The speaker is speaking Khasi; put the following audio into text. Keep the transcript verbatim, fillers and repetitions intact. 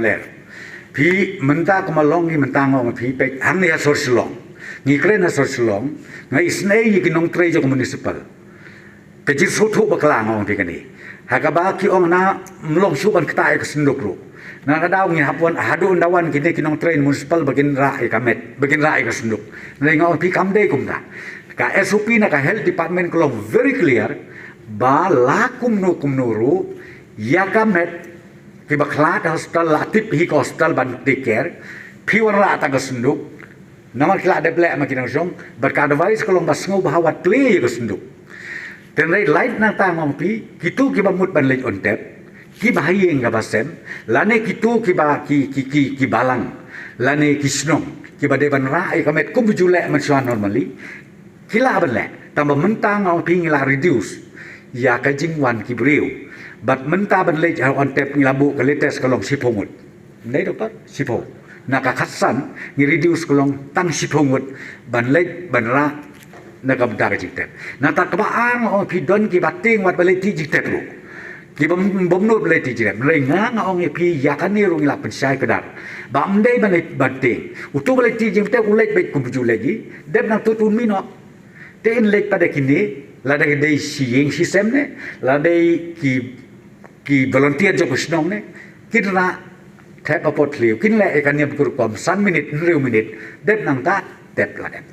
Ler. Phi mynta kumba long ngi mynta nga ong phi peit hangne ha sor Shillong. Ngi kren ha sor Shillong, nga isynei ïa ki nongtrei jong ka municipal. Ka jingsngewthuh bakla nga ong phi kane. Ha kaba ki ong na ym long shuh ban ktah ïa ka synduk ruh. Na ka daw ngi hap wan haduh ynda wan kine ki nongtrei municipal ba kin rah ïa ka met, ba kin rah ïa ka synduk. Hynrei nga ong phi kam dei kumta. Ka S O P na ka health department ka long very clear ba la kumno kumno ruh ïa ka met kiba khlad ha hospital, la tip hi ka hospital ban take care, phi wan rah tang ka synduk. Namar ki la dep leh ma ki nongshong, bad ka advice ka long ba sngewbha wat plie ïa ka synduk. Hynrei lait nangta nga ong phi, kito kiba mut ban leit on tap, kiba ha ïing kaba sem, lane kito kiba ki, ki, ki, ki balang, lane ki shnong, kiba dei ban rah ïa ka met kumba ju leh mynshuwa normally, ki lah ban leh, tangba mynta nga ong phi ngi la reduce ïa ka jingwan ki briew. Bad mynta ban leit ha on tap ngi la buh ka latest ka long shiphew ngut. Ym dei doktor, shiphew. Na ka khatsan ngi reduce ka long tang shiphew ngut ban leit ban rah na ka bynta ka jingtep. Nangta kaba ar nga ong phi don kiba tieng wat ban leit tih jingtep ruh. Kiba m-, bym nud ban leit tih jingtep. Hynrei nga nga ong ïa phi ïa kane ruh ngi la pynshai kdar. Ba ym dei ban leit ban tieng. Uto ba leit tih jingtep u leit beit kumba ju leit hi. Dep nangta un mih noh. Te yn leit pat da kine, lada dei shi ïing shi sem ne, lada dei ki, ki volunteer jong ka shnong ne, kin rah tep hapoh thliew, kin leh ïa ka niam ka rukom san minit, hynriew minit, dep nangta, tep la dep.